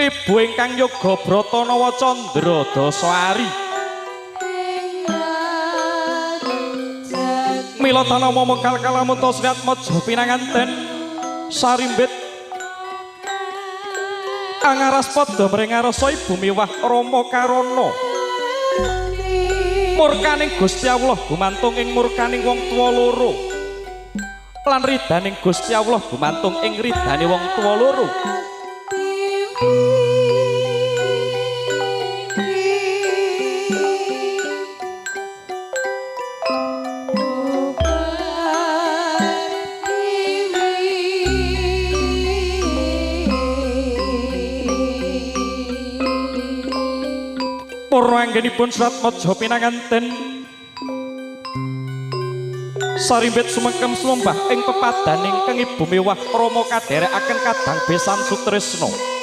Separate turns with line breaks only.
Ibu ingkang yoga brata nawa candra dasa ari. Mila tanama mekal kalamuta Sriatmaja pinanganten sarimbit angaras padha mringarasa ibu miwah Rama karana. Murkaning Gusti Allah gumantung ing murkaning wong tuwa loro. Lan ridaning Gusti Allah gumantung ing ridane wong tuwa loro. Purna anggenipun Sriatmaja pinanganten sarimbit sumengkem sumembah ing pepadaning keng ibu miwah Rama kadherekaken kadang besan sutresna.